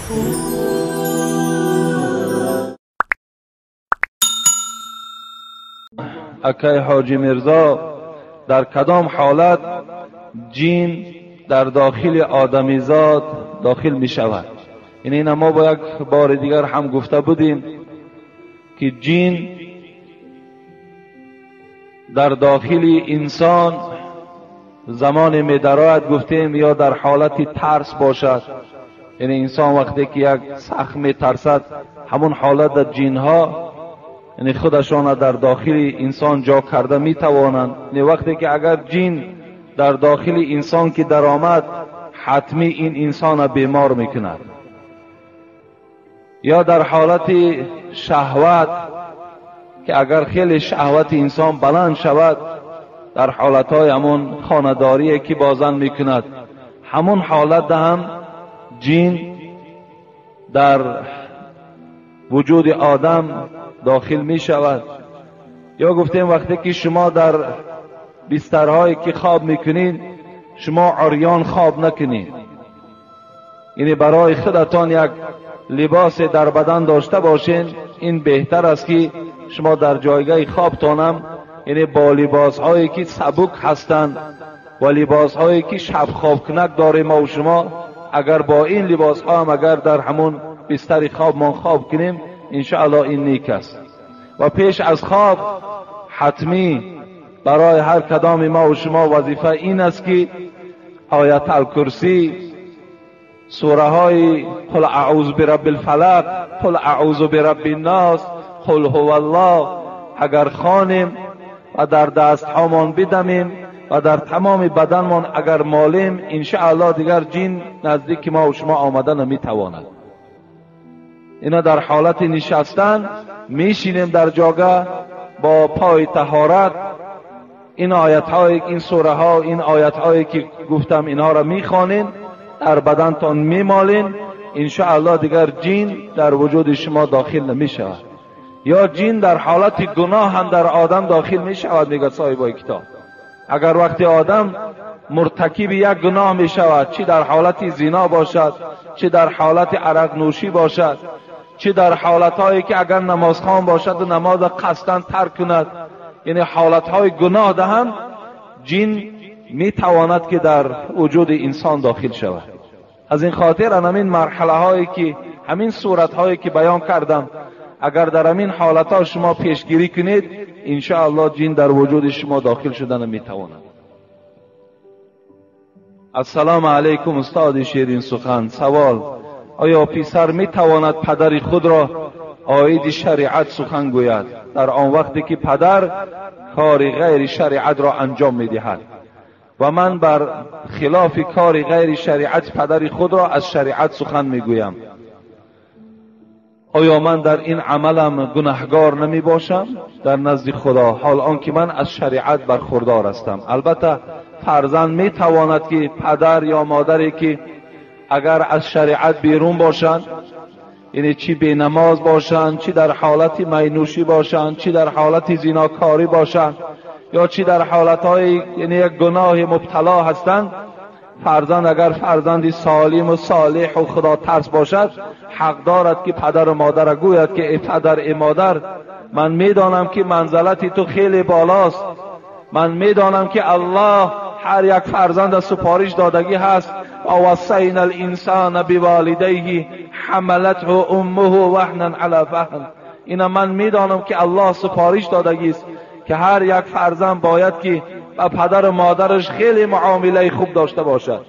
Акай Ҳоҷи Мирзо, дар кадом ҳолат ҷин дар дохили одамизод дохил мешавад? Ин мо бо як бори дигар ҳам гуфта будем ки ҷин дар дохили инсон замоне медарояд, гуфтем, ё дар ҳолати тарс бошад, яъне инсон вақте ки як сахт метарсад, ҳамон ҳолат дар ҷинҳо яъне худашонро дар дохили инсон ҷо карда метавонанд. Яъне вақте ки агар ҷин дар дохили инсон ки даромад, ҳатмӣ ин инсонро бемор мекунад. Ё дар ҳолати шаҳват, ки агар хеле шаҳвати инсон баланд шавад, дар ҳолатҳои ҳамон хонадорие ки бозан мекунад, ҳамон ҳолат ҳам ҷин дар вуҷуди одам дохил мешавад. Ё гуфтем вақте ки шумо дар бистарҳое ки хоб мекунед, шумо урён хоб накунед, яъне барои худатон як либосе дар бадан дошта бошед, ин беҳтар аст ки шумо дар ҷойгоҳи хобтонам яъне бо либосҳое ки сабук ҳастанд ва либосҳое ки шабхобкунак дорем мо шумо, агар бо ин либосҳо ҳам агар дар ҳамон бистари хобмон хоб кунем, иншоаллоҳ ин нек аст. Ва пеш аз хоб ҳатмӣ барои ҳар кадоми мо ва шумо вазифа ин аст ки оят алкурсӣ, сураҳои қул аъузу бирабби лфалақ, қул аъузу бирабби ннос, қул ҳува аллоҳ агар хонем ва дар дастҳомон бидамем ва дар тамоми баданмон агар молем, иншоаллоҳ дигар ҷин наздики мо ва шумо омада наметавонад. Ино дар ҳолати нишастан мешинем дар ҷога бо пои таҳорат, ин оятҳое, ин сураҳо, ин оятҳое ки гуфтам, инҳоро мехонем, дар бадантон мемолем, иншоаллоҳ дигар ҷин дар вуҷуди шумо дохил намешавад. Ё ҷин дар ҳолати гуноҳ ҳам дар одам дохил мешавад, мегӯяд соҳибои китоб. Агар вақти одам муртакиби як гуноҳ мешавад, чӣ дар ҳолати зино бошад, чӣ дар ҳолати арақнӯшӣ бошад, чӣ дар ҳолатҳое ки агар намозхон бошад ва намозро қасдан тарк кунад, яъне ҳолатҳои гуноҳ даҳам ҷин метавонад ки дар вуҷуди инсон дохил шавад. Аз ин хотир ҳамин марҳалаҳое ки ҳамин суратҳое ки баён кардам, агар дар ҳамин ҳолатҳо шумо пешгирӣ кунед, иншоаллоҳ ҷин дар вуҷуди шумо дохил шуда наметавонад. Ассалому алайкум устоди ширин сухан. Савол: оё писар метавонад падари худро оиди шариат сухан гӯяд дар он вақте ки падар кори ғайри шариатро анҷом медиҳад ва ман бар хилофи кори ғайри шариат падари худро аз шариат сухан мегӯям? Оё ман дар ин амалам гунаҳгор намебошам дар назди Худо, ҳол он ки ман аз шариат бархурдор ҳастам? Албатта фарзанд метавонад ки падар ё модаре ки агар аз шариат берун бошанд, яъне чӣ бенамоз бошанд, чӣ дар ҳолати майнӯшӣ бошанд, чӣ дар ҳолати зинокорӣ бошанд, ё чӣ дар ҳолатҳои яъне як гуноҳи мубтало ҳастанд, фарзанд агар фарзанди солим ва солеҳ ва худотарс бошад, ҳақ дорад ки падару модарро гӯяд ки эй падар, эй модар, ман медонам ки манзалати ту хеле болост, ман медонам ки аллоҳ ҳар як фарзанда супориш додагӣ ҳаст, ووصینا الانسان بوالدیه حملته امه وهنا علی وهن. اینا من میدانم که الله سپارش دادگی است که هر یک فرزند باید که با پدر و مادرش خیلی معامله خوب داشته باشد،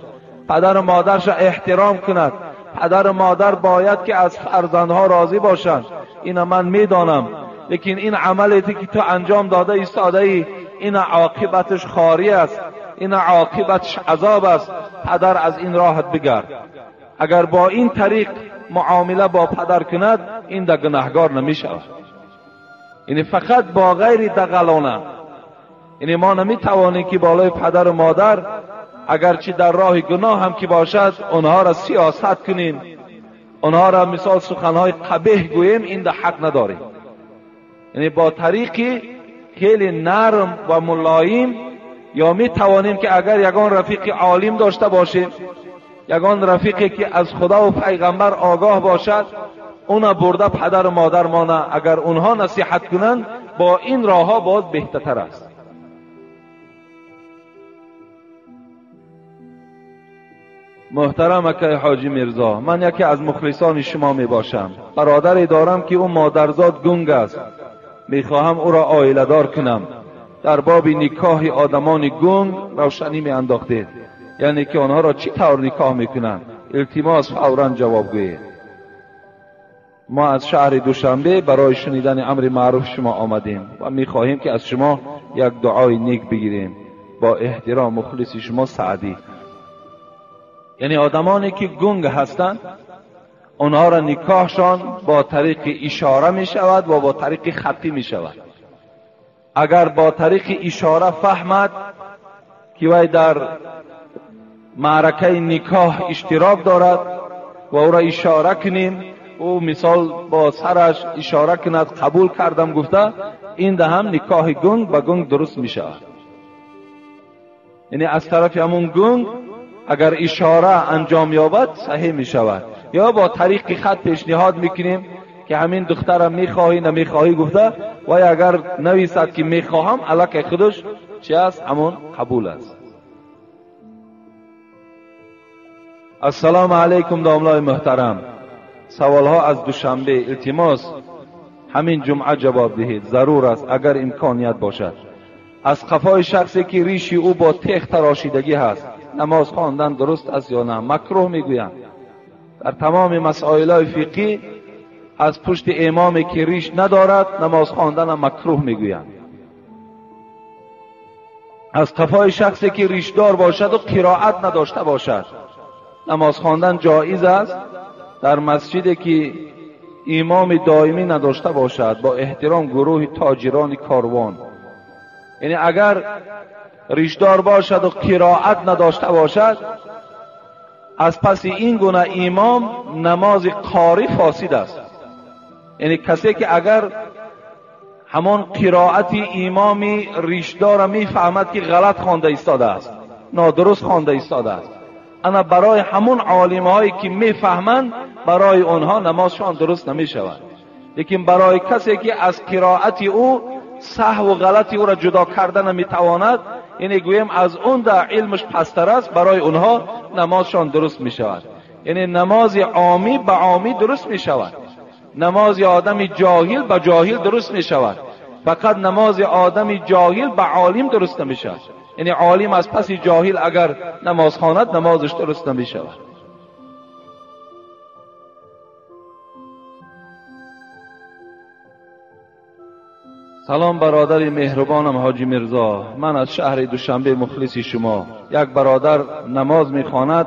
پدر و مادرش احترام کند، پدر و مادر باید که از فرزندها راضی باشند. اینا من میدانم، لیکن این عملی که تو انجام داده ایستاده ای، این عاقبتش خاری است، این عاقبتش عذاب است، پدر از این راحت بگرد. اگر با این طریق معامله با پدر کند، این در گناهگار نمی شود. یعنی فقط با غیر دغلانه، یعنی ما نمی توانیم که بالای پدر و مادر اگرچه در راه گناه هم که باشد آنها را سیاست کنیم، آنها را مثال سخنهای قبیح گوییم، این در حق نداریم. یعنی با طریقی خیلی نرم و ملایم، یا می توانیم که اگر یگان رفیق عالم داشته باشیم، یگان رفیقی که از خدا و پیغمبر آگاه باشد اونا برده پدر و مادر مانه، اگر اونها نصیحت کنند با این راه ها باز بهتر است. محترم اکای حاجی میرزا، من یکی از مخلصان شما می باشم. برادری دارم که او مادرزاد گنگ است، میخواهم او را عائله دار کنم. در باب نکاح آدمان گنگ روشنی می انداختید، یعنی که آنها را چی طور نکاح میکنند؟ التماس فورا جواب گویید. ما از شهر دوشنبه برای شنیدن امر معروف شما آمدیم و میخواهیم که از شما یک دعای نیک بگیریم. با احترام مخلص شما سعدی. یعنی آدمانی که گنگ هستند آنها را نکاحشان با طریق اشاره می شود و با طریق خطی می شود. اگر با طریق اشاره فهمد که وی در معرکه نکاح اشتراک دارد و او را اشاره کنیم، او مثال با سرش اشاره کند قبول کردم گفته، این ده هم نکاح گنگ با گنگ درست می شود. یعنی از طرف همون گنگ اگر اشاره انجام یابد صحیح می شود. یا با طریق خط پیشنهاد میکنیم که همین دخترم میخواهی نمیخواهی گفته، و اگر نویسد که میخواهم علاقه خودش چی است؟ همون قبول است. السلام علیکم داملای محترم، سوالها از دوشنبه، التماس همین جمعه جواب دهید، ضرور است اگر امکانیت باشد. از قفای شخصی که ریشی او با تیغ تراشیدگی هست نماز خواندن درست است یا نه؟ مکروه میگویند. در تمام مسائل فقهی از پشت امامی که ریش ندارد نماز خواندن مکروه میگویند. از قفای شخصی که ریشدار باشد و قرائت نداشته باشد نماز خواندن جایز است در مسجدی که امام دائمی نداشته باشد، با احترام گروه تاجران کاروان. یعنی اگر ریشدار باشد و قرائت نداشته باشد از پس این گونه امام نماز قاری فاسد است. یعنی کسی که اگر همان قرائت امام ریشدار میفهمد که غلط خوانده ایستاده است، نادرست خوانده ایستاده است، اما برای همون عالم هایی که میفهمند برای آنها نمازشان درست نمیشود. لیکن برای کسی که از قرائت او سهو و غلط او را جدا کردن نمیتواند، یعنی گوییم از اون در علمش پستر است، برای اونها نمازشان درست می شود. یعنی نماز عامی به عامی درست می شود، نماز آدم جاهل به جاهل درست می شود، فقط نماز آدم جاهل به عالم درست نمی شود. یعنی عالم از پس جاهل اگر نماز خواند نمازش درست نمی شود. سلام برادر مهربانم حاجی میرزا، من از شهر دوشنبه مخلص شما. یک برادر نماز میخواند،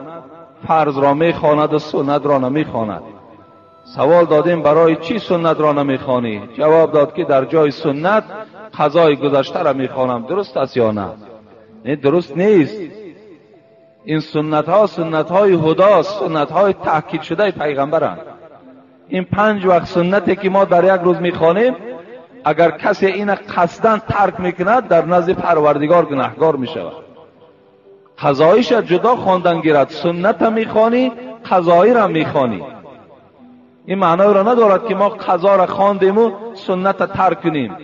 فرض را میخواند و سنت را نمیخواند. سوال دادیم برای چی سنت را نمیخوانی؟ جواب داد که در جای سنت قضای گذشته را میخوانم. درست است یا نه؟ نه، درست نیست. این سنت ها سنت های هداست، سنت های تأکید شده پیغمبرند. این 5 وقت سنتی که ما در یک روز میخوانیم، اگر کسی این قصداً ترک میکند در نزد پروردگار گناهگار میشود. قضایش جدا خواندن گیرد، سنت میخوانی قضایی را میخوانی. این معنای را ندارد که ما قضا را خواندیم و سنت ترک کنیم.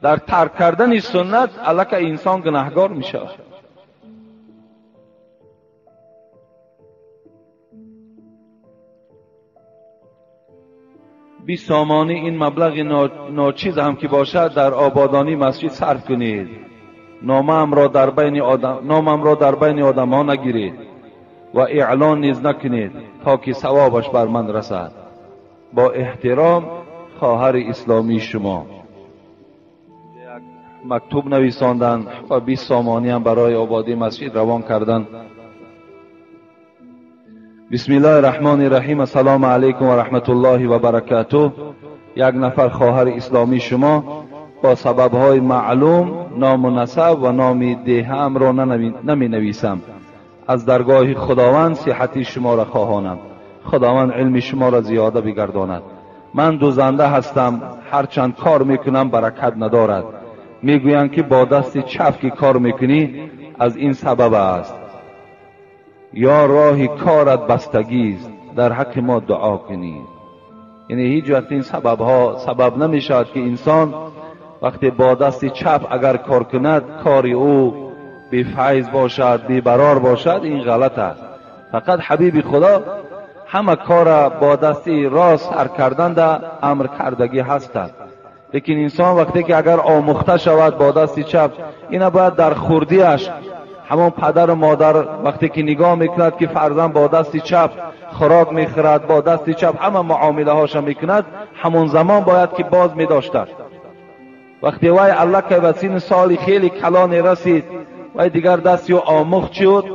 در ترک کردن سنت الکه انسان گناهگار میشود. 20 سامانی این مبلغ ناچیز هم که باشد در آبادانی مسجد صرف کنید. نامم را در بین آدم ها نگیرید و اعلان نیز نکنید تا که ثوابش بر من رسد. با احترام خواهر اسلامی شما. یک مکتوب نویساندن و 20 سامانی هم برای آبادی مسجد روان کردن. بسم الله الرحمن الرحیم. السلام علیکم و رحمت الله و برکاته. یک نفر خواهر اسلامی شما با سببهای معلوم نام و نسب و نام دیهم را نمی نویسم. از درگاه خداوند صحتی شما را خواهانم. خداوند علم شما را زیاده بگرداند. من دوزنده هستم، هرچند کار میکنم برکت ندارد. میگویند که با دست چپ که کار میکنی از این سبب است. یا راه کارت بستگی است، در حق ما دعا کنید. یعنی هیچ وقت این سبب ها سبب نمی شود که انسان وقتی با دست چپ اگر کار کند کار او بی فیض باشد، بی برار باشد، این غلط است. فقط حبیب خدا همه کار با دست راست سر کردن در امر کردگی هستند. لیکن انسان وقتی که اگر آموخته شود با دست چپ، اینا باید در خوردیش همون پدر و مادر وقتی که نگاه میکند که فرزند با دست چپ خوراک میخورد، با دست چپ همه معامله هاش میکند، همون زمان باید که باز میداشته. وقتی وای الله که به سن سال خیلی کلان رسید، وای دیگر دست او آموخت شد،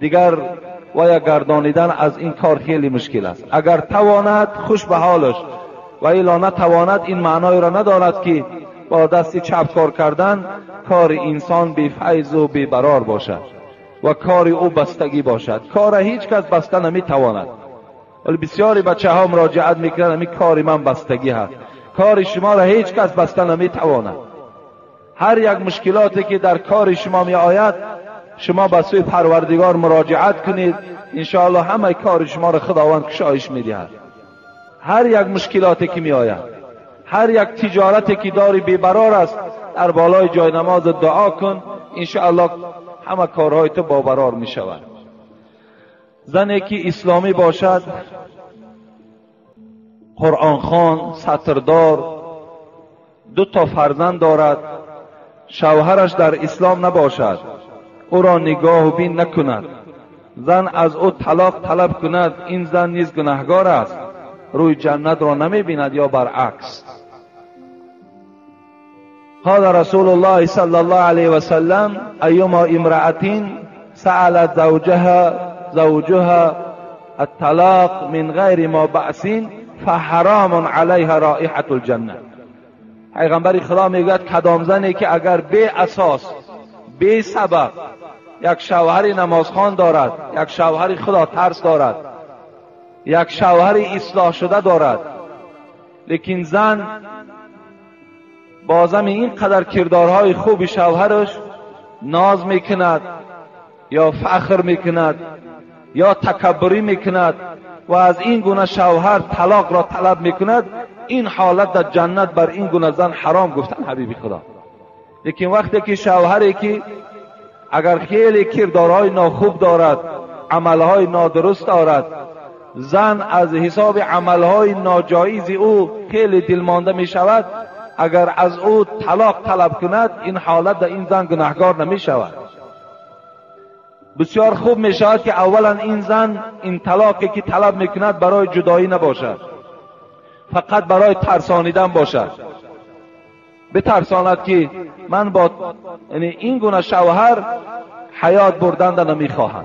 دیگر وای گردانیدن از این کار خیلی مشکل است. اگر تواند خوش به حالش، و الا نتواند این معنای را ندارد که با دست چپ کار کردن کار انسان بی فیض و بی برار باشد و کار او بستگی باشد. کار هیچ کس بسته نمیتواند. ولی بسیاری بچه ها مراجعت میکنند همین کار من بستگی هست. کار شما را هیچ کس بسته نمیتواند. هر یک مشکلاتی که در کار شما می آید، شما به سوی پروردگار مراجعت کنید، انشاءالله همه کار شما را خداوند کشایش میدهد. هر یک مشکلاتی که می آید، هر یک تجارتی که داری بیبرار است، در بالای جای نماز دعا کن، انشاءالله همه کارهای تو بابرار می شود. زنی که اسلامی باشد، قرآن خوان، ستردار، 2 تا فرزند دارد، شوهرش در اسلام نباشد، او را نگاه و بین نکند، زن از او طلاق طلب کند، این زن نیز گناهگار است، روی جنت را نمی بیند یا برعکس. قال رسول الله صلی الله علیه و سلم ایما امرأة سألت زوجها الطلاق من غیر ما بأس فحرام علیها رائحة الجنه. پیغمبر خدا میگوید کدام زنی که اگر بی اساس، بی سبب یک شوهر نمازخوان دارد، یک شوهر خدا ترس دارد، یک شوهر اصلاح شده دارد، لیکن زن بازم این قدر کردارهای خوب شوهرش ناز میکند یا فخر میکند یا تکبری میکند و از این گونه شوهر طلاق را طلب میکند، این حالت در جنت بر این گونه زن حرام گفتن حبیب خدا. لیکن وقتی که شوهری که اگر خیلی کردارهای ناخوب دارد، عملهای نادرست دارد، زن از حساب عملهای ناجایز او خیلی دلمانده می شود، اگر از او طلاق طلب کند، این حالت در این زن گناهگار نمی شود. بسیار خوب می شود که اولا این زن این طلاقی که طلب می کند برای جدایی نباشد، فقط برای ترسانیدن باشد، بترساند که من با یعنی این گونه شوهر حیات بردن نمی خواهم،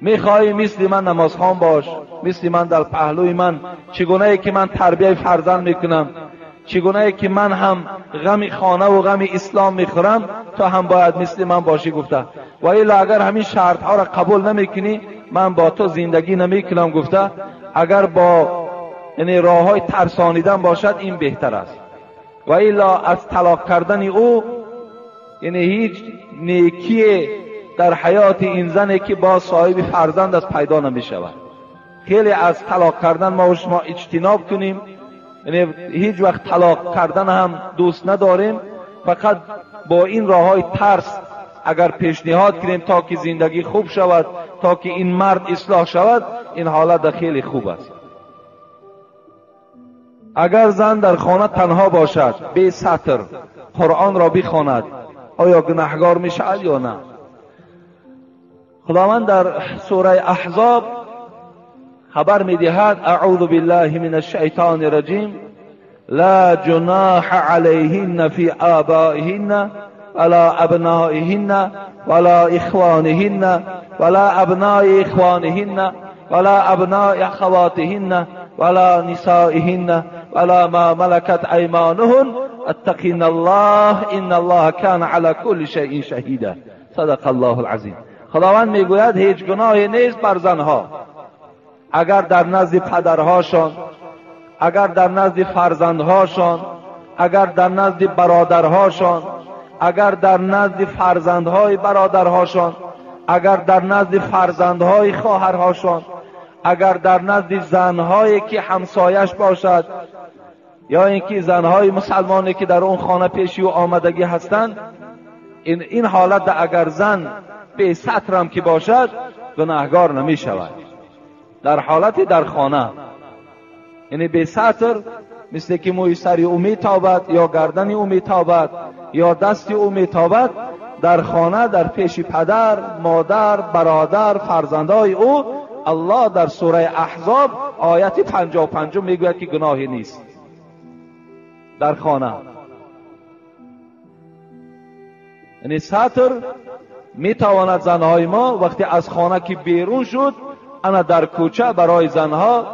میخواهی مثل من نمازخوان باش، مثل من در پهلوی من، چگونه ای که من تربیه فرزند میکنم، چگونه ای که من هم غم خانه و غم اسلام میخورم، تو هم باید مثل من باشی گفته. و الا اگر همین شرط ها را قبول نمیکنی، من با تو زندگی نمیکنم گفته. اگر با یعنی راه های ترسانیدن باشد این بهتر است. و الا از طلاق کردن او یعنی هیچ نیکی در حیات این زنی که با صاحب فرزند است پیدا نمی شود. خیلی از طلاق کردن ما و شما اجتناب کنیم، یعنی هیچ وقت طلاق کردن هم دوست نداریم، فقط با این راه های ترس اگر پیشنهاد کنیم تا که زندگی خوب شود، تا که این مرد اصلاح شود، این حالت خیلی خوب است. اگر زن در خانه تنها باشد، بی ستر قرآن را بخواند، آیا گناهگار می شود یا نه؟ خداوند در سوره احزاب خبر میدهد: اعوذ بالله من الشیطان الرجیم، لا جناح علیهن فی آبائهن ولا ابنائهن ولا اخوانهن ولا ابناء اخوانهن ولا ابناء اخواتهن ولا نسائهن ولا ما ملكت ایمانهن اتقین الله ان الله كان على كل شیء شهیدا. صدق الله العظیم. خداوند میگوید هیچ گناهی نیست بر زنها اگر در نزد پدرهاشان، اگر در نزد فرزندهاشان، اگر در نزد برادرهاشان، اگر در نزد فرزندهای برادرهاشان، اگر در نزد فرزندهای خواهرهاشان، اگر در نزد زنهایی که همسایش باشد یا اینکه زنهای مسلمانی که در اون خانه پیشی و آمدگی هستند، این حالت اگر زن به ستر هم که باشد گناهگار نمی شود. در حالت در خانه، یعنی به ستر، مثل که موی سری او میتابد یا گردن او میتابد یا دست او میتابد، در خانه در پیش پدر، مادر، برادر، فرزندای او، الله در سوره احزاب آیت 55 میگوید که گناهی نیست در خانه. یعنی ستر میتواند زنهای ما وقتی از خانه که بیرون شد، انا در کوچه برای زنها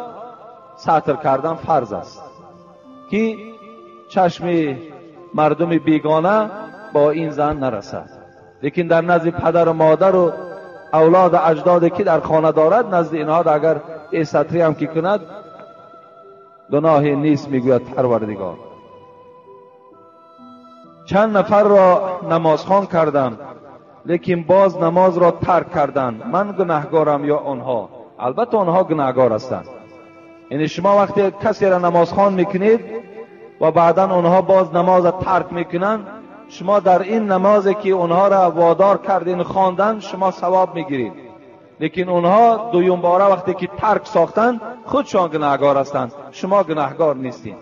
ستر کردن فرض است که چشم مردم بیگانه با این زن نرسد. لیکن در نزد پدر و مادر و اولاد و اجداد که در خانه دارد، نزد اینها اگر ستری هم که کند گناهی نیست، میگوید پروردگار. چند نفر را نمازخوان کردم لیکن باز نماز را ترک کردند، من گناهگارم یا آنها؟ البته آنها گناهگار هستند. یعنی شما وقتی کسی را نمازخوان میکنید و بعدا آنها باز نماز را ترک میکنند، شما در این نمازی که آنها را وادار کردین خواندن شما ثواب میگیرید، لیکن آنها دویم باره وقتی که ترک ساختند خودشان گناهگار هستند، شما گناهگار نیستین.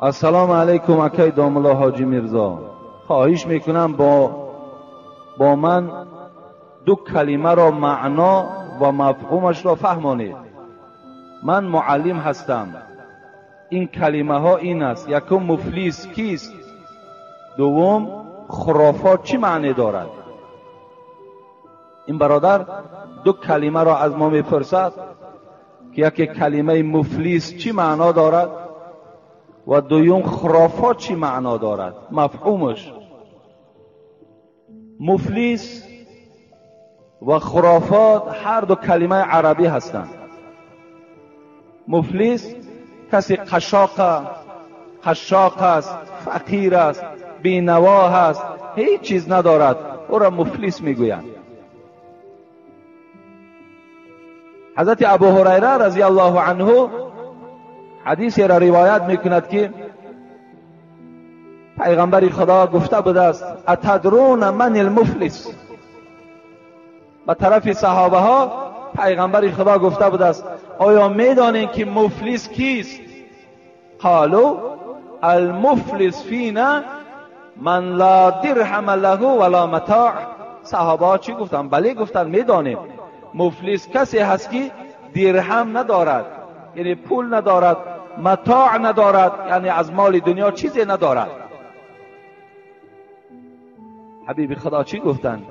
السلام علیکم اکی داملا حاجی میرزا، خواهش میکنم با من دو کلمه را معنا و مفهومش را فهمانید. من معلم هستم. این کلمه ها این است: یکم مفلس کیست، دوم خرافات چی معنی دارد. این برادر دو کلمه را از ما میپرسد که یکی کلمه مفلس چی معنا دارد و دوم خرافات چی معنا دارد، مفهومش. مفلس و خرافات هر دو کلمه عربی هستند. مفلس کسی قشاق است، فقیر است، بینوا است، هیچ چیز ندارد، او را مفلس میگویند. حضرت ابو هریره رضی الله عنه حدیثی را روایت میکند که پیغمبر خدا گفته بوده است: اتدرون من المفلس؟ به طرف صحابه ها پیغمبر خدا گفته بوده است: آیا میدانید که مفلس کیست؟ قالوا المفلس فینا من لا درهم له ولا متاع. صحابه ها چی گفتن؟ بله گفتن میدانیم، مفلس کسی هست که درهم ندارد، یعنی پول ندارد، متاع ندارد، یعنی از مال دنیا چیزی ندارد. حبیب خدا چی گفتن؟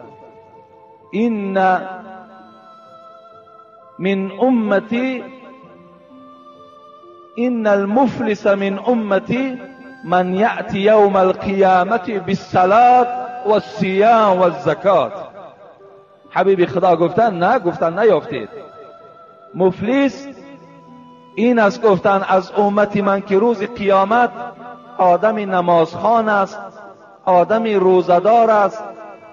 این من امتی، ان المفلس من امتی من یأتی یوم القیامة بالصلاة والصیام والزکات. حبیب خدا گفتن نه، گفتن نیافتید. مفلس این است گفتن از امت من که روز قیامت آدم نمازخوان است، آدم روزه‌دار است،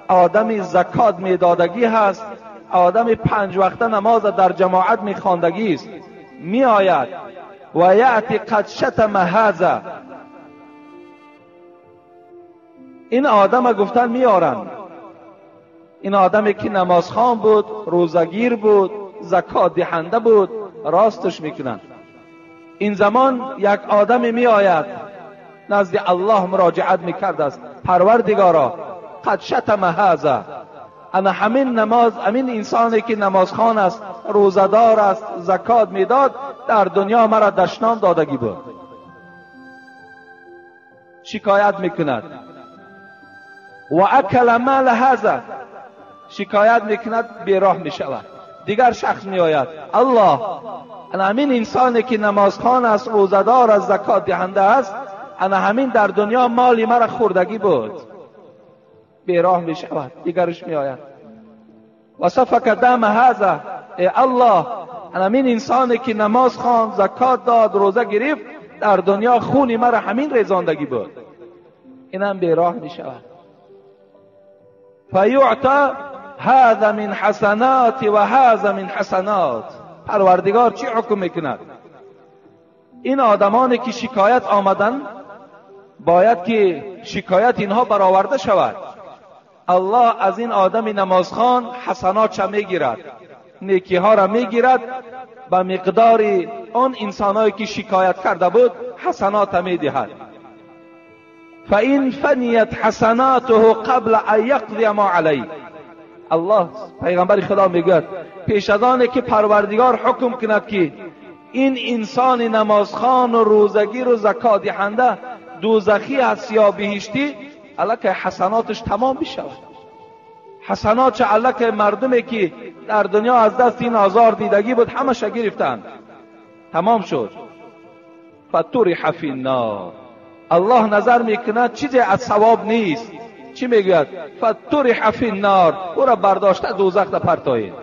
آدم زکات میدادگی هست، آدم 5 وقته نماز در جماعت میخواندگی است، میآید و یأتی قد شتم هذا. این آدم گفتن میارن، این آدمی که نمازخوان بود، روزگیر بود، زکات دهنده بود، راستش میکنن. این زمان یک آدمی میآید نزد الله مراجعت میکرد است: پروردگارا قد شتم هذا، انا همین نماز، همین انسانی که نمازخوان است، روزه‌دار است، زکات میداد، در دنیا مرا دشنام دادگی بود. شکایت میکند. و اکل مال هذا، شکایت میکند، بیراه میشود. دیگر شخص میآید: الله، انا همین انسانی که نمازخوان است، روزه‌دار است، زکات دهنده است، انا همین در دنیا مالی مرا خوردگی بود. بیراه می شود. دیگرش می آید: و سفک دم هذا، ای الله، همین انسانی که نماز خواند، زکات داد، روزه گرفت، در دنیا خونی مرا همین ریزاندگی بود. اینم بیراه می شود. فیعطی هذا من حسنات و هذا من حسنات. پروردگار چی حکم میکند؟ این آدمانی که شکایت آمدن باید که شکایت اینها برآورده شود. الله از این آدم نمازخوان حسنات چه میگیرد، نیکی ها را میگیرد، به مقدار آن انسانهایی که شکایت کرده بود حسنات میدهد. فإن فنیت حسناته قبل ان یقضی ما علیه. الله پیغمبر خدا میگوید پیش از آن که پروردگار حکم کند که این انسان نمازخوان و روزگیر و زکات دهنده دوزخی است یا بهشتی، الکه حسناتش تمام بشود. حسنات الکه مردمی که در دنیا از دست این آزار دیدگی بود همش گرفتند، تمام شد. فطرح فی النار. الله نظر میکند چیزی از ثواب نیست. چی میگوید؟ فطرح فی النار، او را برداشته دوزخ در پرتایید.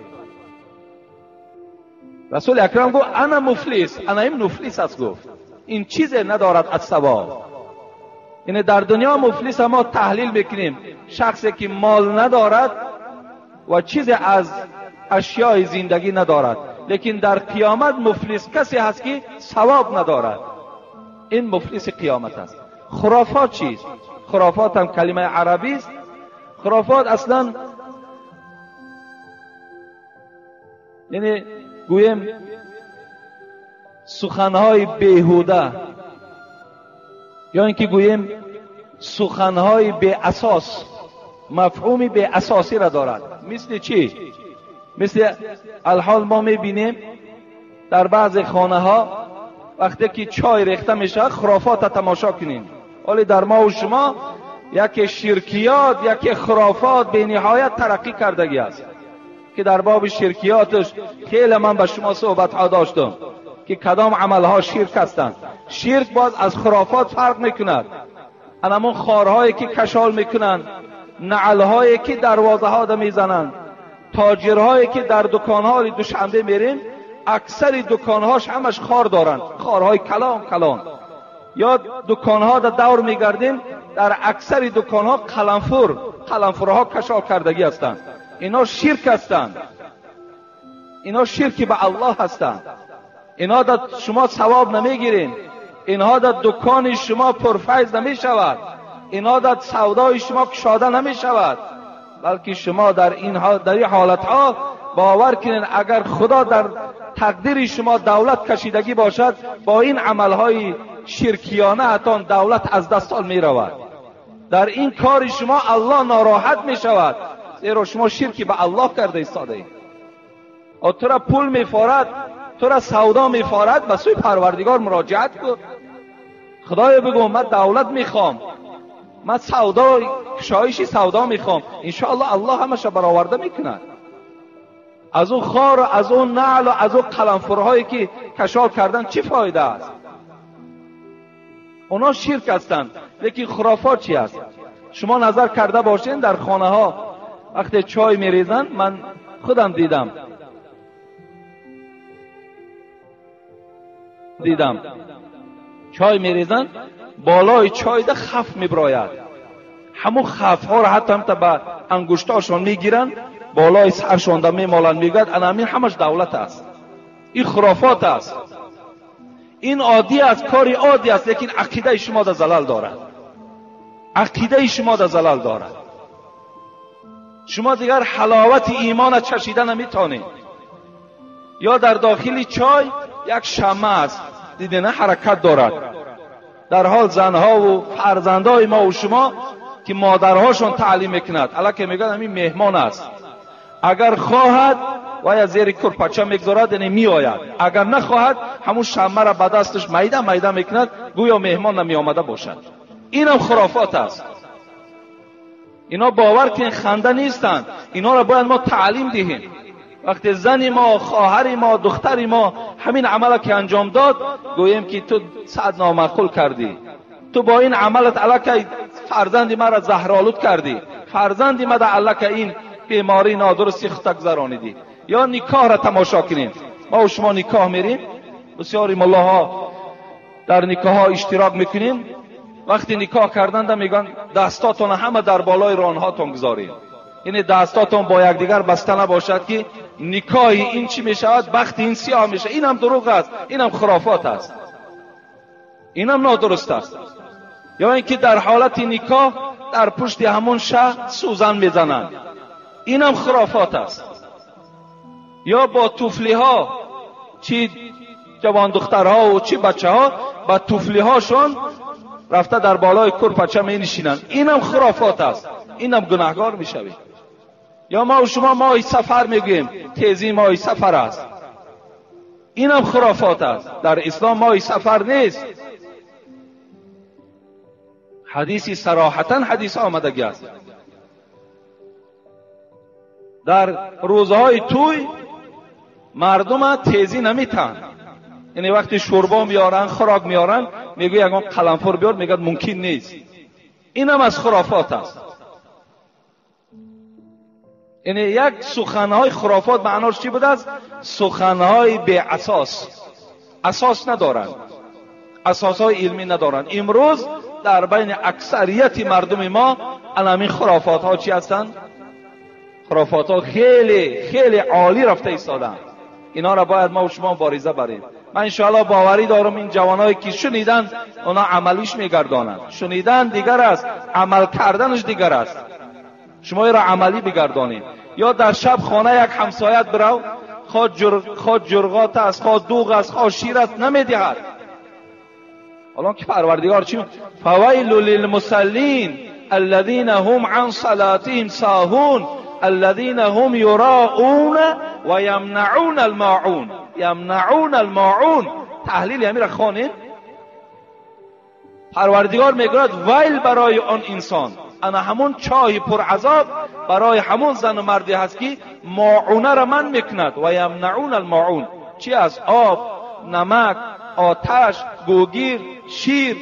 رسول اکرم گفت انا مفلس، انا این مفلس است. گفت این چیزی ندارد از ثواب. یعنی در دنیا مفلس ما تحلیل میکنیم شخصی که مال ندارد و چیزی از اشیای زندگی ندارد، لیکن در قیامت مفلس کسی هست که ثواب ندارد. این مفلس قیامت است. خرافات چیست؟ خرافات هم کلمه عربی است. خرافات اصلا یعنی گویم سخنهای بیهوده، یا اینکه گوییم سخنهای بی اساس، مفهوم بی اساسی را دارد. مثل چی؟ مثل الحال ما میبینیم در بعض خانه ها وقتی که چای ریخته میشه خرافات تماشا کنیم. ولی در ما و شما یکی شرکیات، یکی خرافات به نهایت ترقی کردگی است که در باب شرکیاتش خیلی من به شما صحبت ها داشتم که کدام عملها شرک هستند. شرک باز از خرافات فرق میکند. همون خارهایی که کشال میکنند، نعلهایی که دروازه ها میزنند، تاجرهایی که در دکانها دوشنبه میریم اکثر دکانهاش همش خار دارند، خارهای کلان کلان. یا دکانها در دور میگردیم در اکثر دکانها قلمفورها کشال کردگی هستند. اینا شرک هستند، اینا شرکی به الله هستند. اینا در شما ثواب نمیگیرین، اینها در دکان شما پرفیض نمی شود، اینها در سودای شما کشاده نمی شود، بلکه شما در این حالت ها باور کنین اگر خدا در تقدیر شما دولت کشیدگی باشد، با این عملهای شرکیانه اتان دولت از دستان می رود. در این کار شما الله ناراحت می شود، زیرا شما شرکی به الله کرده ایستاده اید. تو را پول می فارد، تو را سودا می فارد، به سوی پروردگار مراجعت کن. خدایا بگو من دولت میخوام، من سودا، کشایش سودا میخوام، انشاءالله الله همش برآورده میکند. از اون خار و از اون نعل و از اون قلمفورهایی که کشال کردن چی فایده است؟ اونا شرک هستند. لیکن خرافات چی است؟ شما نظر کرده باشین در خانه ها وقتی چای میریزن، من خودم دیدم چای میریزن، بالای چای ده خف میبراید. همون خف ها را حتی هم به انگشتاشون میگیرن، بالای سرشون ده میمالن، میگوید انا همین همش دولت است. این خرافات است، این عادی است، کاری عادی است، لیکن عقیده شما در زلل دارد. عقیده شما در زلل دارد. شما دیگر حلاوت ایمان چشیده نمیتونید. یا در داخل چای یک شمع است، دیده نه حرکت دارد. در حال زنها و فرزندهای ما و شما که مادرهاشون تعلیم میکند، الکه میگن همین مهمان است، اگر خواهد و یا زیر کرپچه میگذارد یعنی میآید، اگر نخواهد همون شمع را به دستش میده میده میکند، گویا مهمان نمی آمده باشد. اینم خرافات است. اینا باور که خنده نیستند، اینا را باید ما تعلیم دهیم. وقتی زن ما، خواهر ما، دختر ما همین عمل که انجام داد، گوییم که تو صد نامعقول کردی، تو با این عملت الکی فرزند ما را زهرآلود کردی، فرزند ما در الکی این بیماری نادرستی خود گذرانیدی. یا نکاح را تماشا کنیم، ما و شما نکاح میریم، بسیاری ملاها در نکاح ها اشتراک میکنیم. وقتی نکاح کردن میگن دستاتون همه در بالای رانهاتون گذارید، یعنی دستاتون با یکدیگر بسته نباشد که نکاح این چی میشود، بخت این سیاه میشه. اینم دروغ است، اینم خرافات است، اینم نادرست است. یا اینکه در حالت نکاح در پشت همون شه سوزن میزنند، اینم خرافات است. یا با توفلی ها، چی جوان دخترها و چی بچه ها با توفلی هاشون رفته در بالای کرپچه می نشینند، اینم خرافات است، اینم گناهگار میشوید. یا ما و شما ماه سفر میگوییم، تیزی ماه سفر است، اینم خرافات است. در اسلام ماه سفر نیست. حدیثی صراحتا حدیث آمدگی است. در روزهای توی مردم تیزی نمیتن، یعنی وقتی شوربا میارن، خوراک میارن، میگه یگان قلمفور بیار، میگه ممکن نیست. اینم از خرافات است. یعنی یک سخنهای خرافات معناش چی بوده است؟ سخنهای بی اساس، اساس ندارند، اساسهای علمی ندارند. امروز در بین اکثریت مردم ما الان خرافات ها چی هستند؟ خرافات ها خیلی خیلی عالی رفته ایستادند. اینا را باید ما و شما مبارزه بریم. من انشاءالله باوری دارم این جوانایی که شنیدن اونا عملیش میگردانند. شنیدن دیگر است، عمل کردنش دیگر است. شما را عملی بگردانید. یا در شب خانه یک همسایت برو، خواه جرغات است، خواه دوغ است، خواه شیر است، نمیدهد. الان که پروردگار چی؟ فویل للمصلین الذین هم عن صلاتهم ساهون الذین هم یراؤون و یمنعون الماعون. یمنعون الماعون، تحلیل امیر خانین. پروردگار میگوید ویل برای آن انسان، انا همون چای پر عذاب برای همون زن و مردی هست که ماعونه را من میکند. و یمنعون الماعون چی است؟ آب، نمک، آتش، گوگیر، شیر،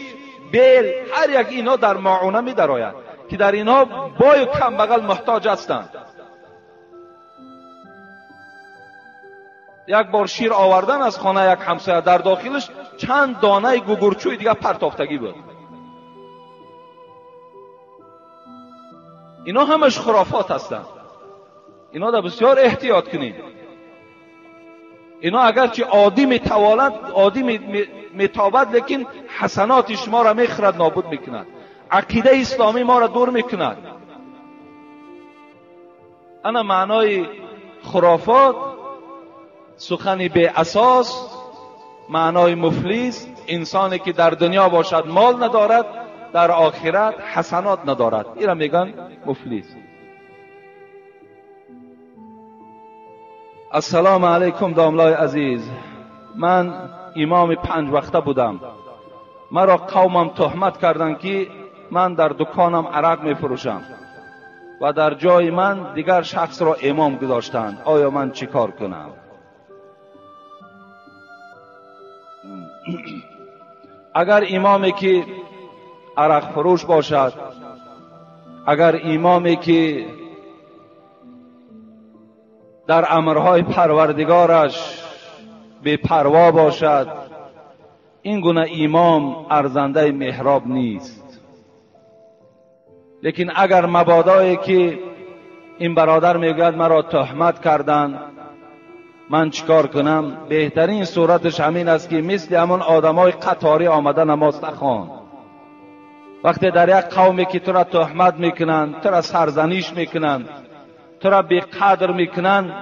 بیل، هر یک اینا در ماعونه می درآید که در اینا بای و کم بغل محتاج هستند. یک بار شیر آوردن از خانه یک همسایه، در داخلش چند دانه گوگرچوی دیگه پرتافتگی بود. اینا همش خرافات هستند. اینا در بسیار احتیاط کنید. اینا اگرچه عادی میتوالند، عادی میتابد، لیکن حسنات شما را میخرد، نابود میکند. عقیده اسلامی ما را دور میکند. انا معنای خرافات سخن بی اساس، معنای مفلس، انسانی که در دنیا باشد مال ندارد، در آخرت حسنات ندارد، این را میگن مفلس. السلام علیکم داملای عزیز، من امام 5 وقته بودم. مرا قومم تهمت کردند که من در دکانم عرق میفروشم و در جای من دیگر شخص را امام گذاشتند. آیا من چیکار کنم؟ اگر امامی که عرق فروش باشد، اگر امامی که در امرهای پروردگارش بی پروا باشد، این گونه امام ارزنده محراب نیست. لیکن اگر مبادایی که این برادر میگوید مرا تهمت کردند، من چیکار کنم؟ بهترین صورتش همین است که مثل همون آدمای قطاری آمده نماز نخوان. وقتی در یک قومی که تو را تهمت میکنند، تو را سرزنیش میکنند، تو را بی قدر میکنند،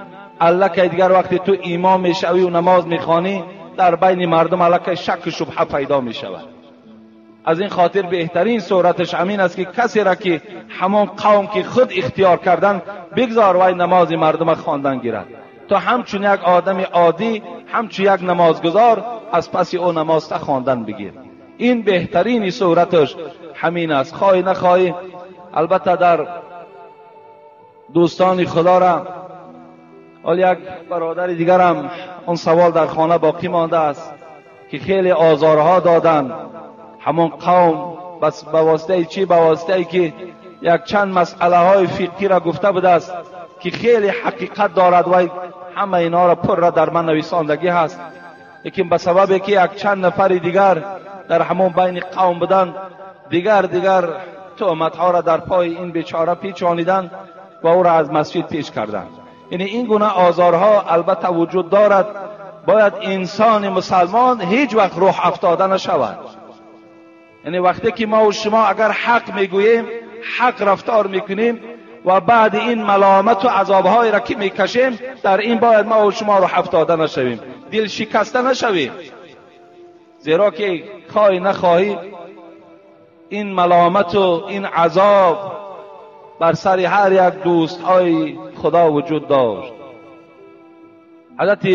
الکی دیگر وقتی تو امام میشوی و نماز میخوانی، در بین مردم الکی شک و شبهه پیدا میشود. از این خاطر بهترین صورتش همین است که کسی را که همان قوم که خود اختیار کردن بگذار وای نماز مردم خواندن گیرد، تا همچون یک آدم عادی، همچون یک نمازگزار از پس او نماز خواندن بگیر. این بهترین صورتش همین است. خواهی نخواهی، البته در دوستان خدا را، حال یک برادر دیگرم اون سوال در خانه باقی مانده است که خیلی آزارها دادن همون قوم، بس به واسطه چی؟ به واسطه ای که یک چند مسئله های فقهی را گفته بوده است که خیلی حقیقت دارد و همه اینا را پر را در من نویساندگی هست، لیکن به سبب که یک چند نفر دیگر در همون بین قوم بودند، دیگر تهمت ها را در پای این بیچاره پیچانیدند و او را از مسجد پیش کردند. یعنی این گونه آزارها البته وجود دارد. باید انسان مسلمان هیچ وقت روح افتاده نشود. یعنی وقتی که ما و شما اگر حق میگوییم، حق رفتار میکنیم و بعد این ملامت و عذابهایی را که میکشیم، در این باید ما و شما روح افتاده نشویم، دل شکسته نشویم، زیرا که خواهی نخواهی این ملامت و این عذاب بر سر هر یک دوستهای خدا وجود داشت. حضرت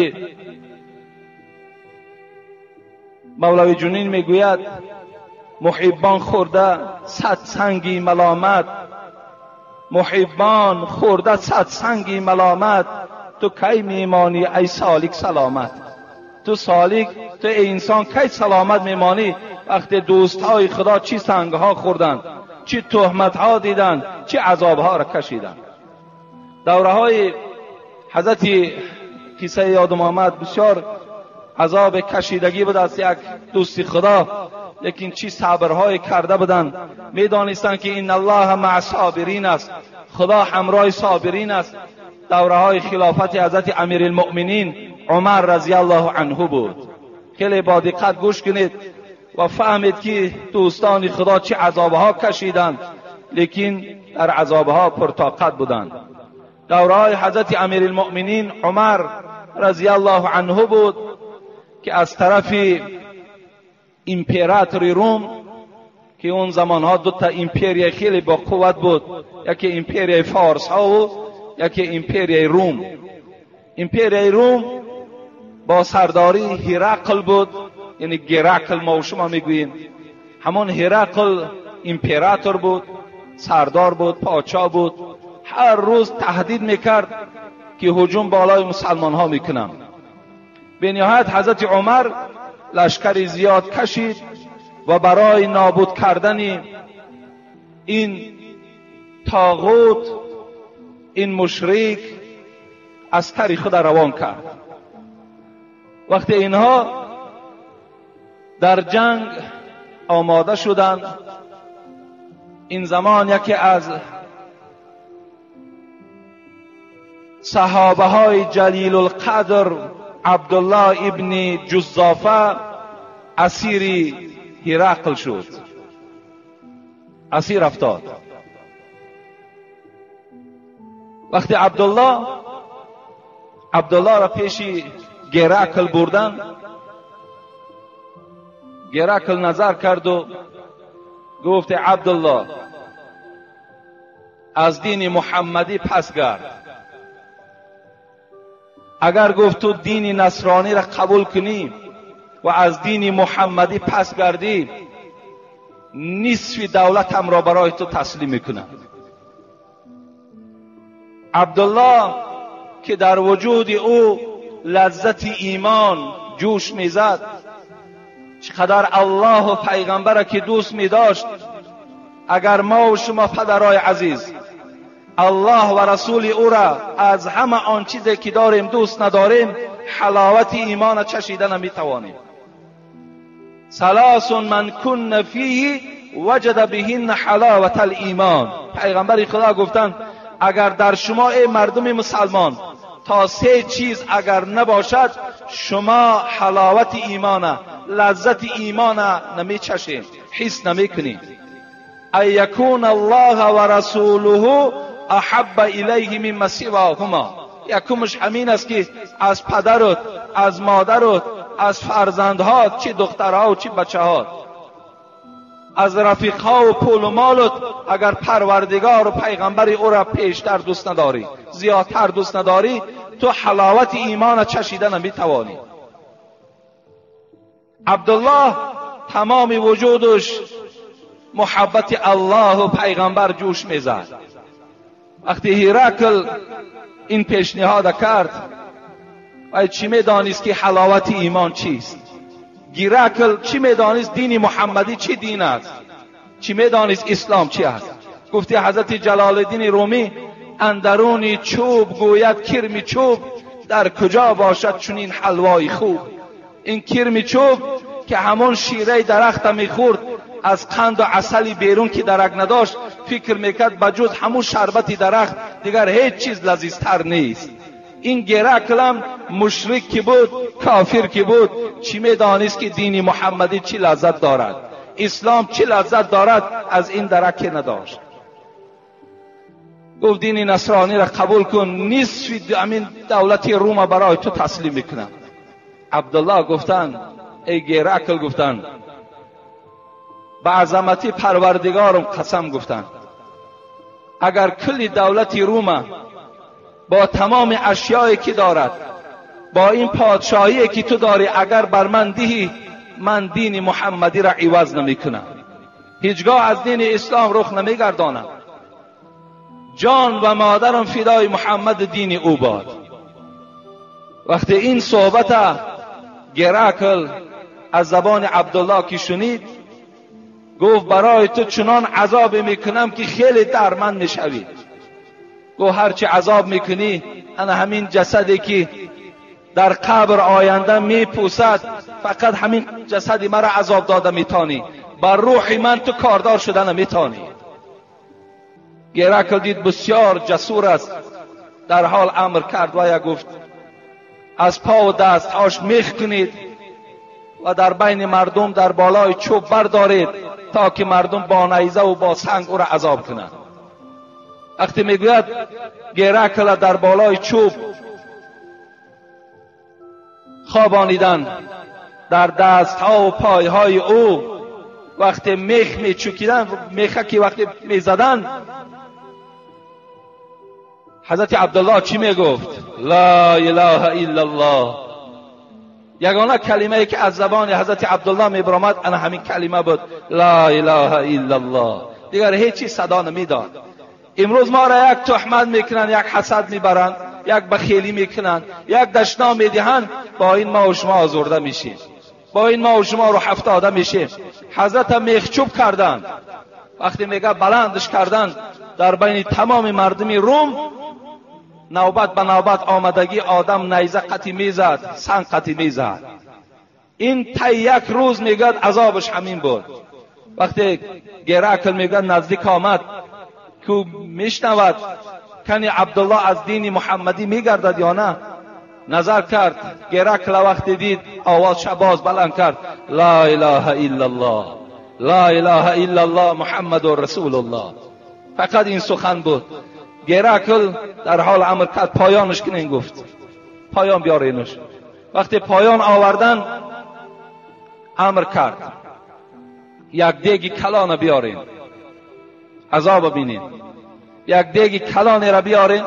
مولوی جنین میگوید محبان خورده صد سنگی ملامت، محبان خورده صد سنگی ملامت، تو کی میمانی ای سالک سلامت. تو سالک، تو ای انسان کی سلامت میمانی وقتی دوستهای خدا چی سنگها خوردند، چی تهمتها دیدند، چی عذابها را کشیدند. دوره های حضرت قصه یادم آمد، بسیار عذاب کشیدگی بود از یک دوست خدا، لیکن چی صبرهای کرده بودند. میدانستند که این الله مع صابرین است، خدا همراه صابرین است. دوره های خلافت حضرت امیرالمؤمنین عمر رضی الله عنه بود. خیلی با دقت گوش کنید و فهمید که دوستان خدا چه عذابها کشیدند، لیکن در عذابها پرطاقت بودند. دوره های حضرت امیرالمؤمنین عمر رضی الله عنه بود که از طرف امپراتور روم، که اون زمانها دو تا امپریای خیلی با قوت بود، یکی امپریای فارس ها و یکی امپریای روم. امپریای روم با سرداری هرقل بود، یعنی گرکل ما و شما میگوییم. همون هرقل امپراتور بود، سردار بود، پادشاه بود. هر روز تهدید میکرد که هجوم بالای مسلمان ها میکنم. به نهایت حضرت عمر لشکر زیاد کشید و برای نابود کردن این طاغوت، این مشرک، عسکر خود روان کرد. وقتی اینها در جنگ آماده شدند، این زمان یکی از صحابه های جلیل القدر عبدالله ابن جزافه اسیر هرقل شد، اسیر افتاد. وقتی عبدالله را پیش گرکل بردن، گرکل نظر کرد و گفت عبدالله از دین محمدی پس گرد. اگر گفت تو دین نصرانی را قبول کنی و از دین محمدی پس گردی، نصف دولتم را برای تو تسلیم میکنم. عبدالله که در وجود او لذت ایمان جوش میزد، چقدر الله و پیغمبر که دوست میداشت. اگر ما و شما پدرای عزیز الله و رسول او را از همه آن چیزی که داریم دوست نداریم، حلاوت ایمان چشیده نمیتوانیم. ثلاث من کن فیه وجد بهن حلاوت الایمان. پیغمبر خدا گفتند اگر در شما ای مردم مسلمان تا سه چیز اگر نباشد، شما حلاوت ایمان، لذت ایمان نمیچشید، حس نمیکنید. ای یکون الله و رسوله احب الیه مما سواهما. یکمش همین است که از پدرت، از مادرت، از فرزندهات، چی دخترها و چی بچه‌هات، از رفیقها و پول و مالت، اگر پروردگار و پیغمبر او را پیشتر دوست نداری، زیادتر دوست نداری، تو حلاوت ایمان چشیده نمیتوانی. عبدالله تمام وجودش محبت الله و پیغمبر جوش میزد. وقتی هرقل این پیشنهاد کرد، و چی میدانست که حلاوت ایمان چیست؟ گیرکل چی میدانست دین محمدی چی دین است؟ چی میدانست اسلام چی است؟ گفتی حضرت جلال الدین رومی اندرونی چوب گوید کرمی چوب، در کجا باشد چنین حلوای خوب. این کرم چوب که همون شیره درخت میخورد، از قند و عسل بیرون که درک نداشت، فکر میکرد بجز همون شربت درخت دیگر هیچ چیز لذیذتر نیست. این گرکلم مشرک که بود، کافر که بود، چی میدانست که دین محمدی چی لذت دارد، اسلام چی لذت دارد، از این درک نداشت. گفت دین نصرانی را قبول کن، نصف همین دولت روم برای تو تسلیم میکنم. عبدالله گفتن ای گرکل، گفتن به عظمتی پروردگارم قسم، گفتن اگر کل دولت روم با تمام اشیایی که دارد، با این پادشاهی که تو داری، اگر بر من دهی، من دین محمدی را عوض نمی کنم، هیچگاه از دین اسلام رخ نمی گردانم، جان و مادرم فدای محمد دین او باد. وقتی این صحبت گرکل از زبان عبدالله که شنید، گفت برای تو چنان عذاب میکنم که خیلی درمند میشوی. گفت هرچی عذاب میکنی، انا همین جسدی که در قبر آینده میپوسد، فقط همین جسدی مرا عذاب داده میتانی، بر روح من تو کاردار شده نمیتانی. گرکل دید بسیار جسور است، در حال امر کرد و گفت از پا و دستهاش میخ کنید و در بین مردم در بالای چوب بردارید تا که مردم با نیزه و با سنگ او را عذاب کنند. وقتی میگوید گرکل در بالای چوب خوابانیدن، در دستها و پایهای او وقتی میخ میچکیدن، میخه که وقتی میزدن، حضرت عبدالله چی میگفت؟ لا اله الا الله. یگانه کلمه ای که از زبان حضرت عبدالله میبرآمد انا همین کلمه بود، لا اله الا الله. دیگر هیچ چیز صدا نمیداد. امروز ما را یک تهمت میکنن، یک حسد میبرند، یک بخیلی میکنن، یک دشنام میدهند، با این ما و شما آزرده میشیم، با این ما و شما رو هفتاده میشیم. حضرت میخچوب کردند، وقتی میگه بلندش کردند، در بین تمام مردم روم نوبت به نوبت آمدگی آدم نیزه قطی میزد، سنگ قطی میزد. این طی یک روز میگد عذابش همین بود. وقتی گرکل میگد نزدیک آمد که میشنود کنی عبدالله از دین محمدی میگردد یا نه، نظر کرد. گرکل وقتی دید آواز شباز بلند کرد، لا اله الا الله، لا اله الا الله محمد رسول الله. فقط این سخن بود. گرکل در حال امر کرد پایانش کنین، گفت پایان بیارینش. وقتی پایان آوردن امر کرد یک دیگ کلان بیارین، عذاب بینین، یک دیگ کلان را بیارین،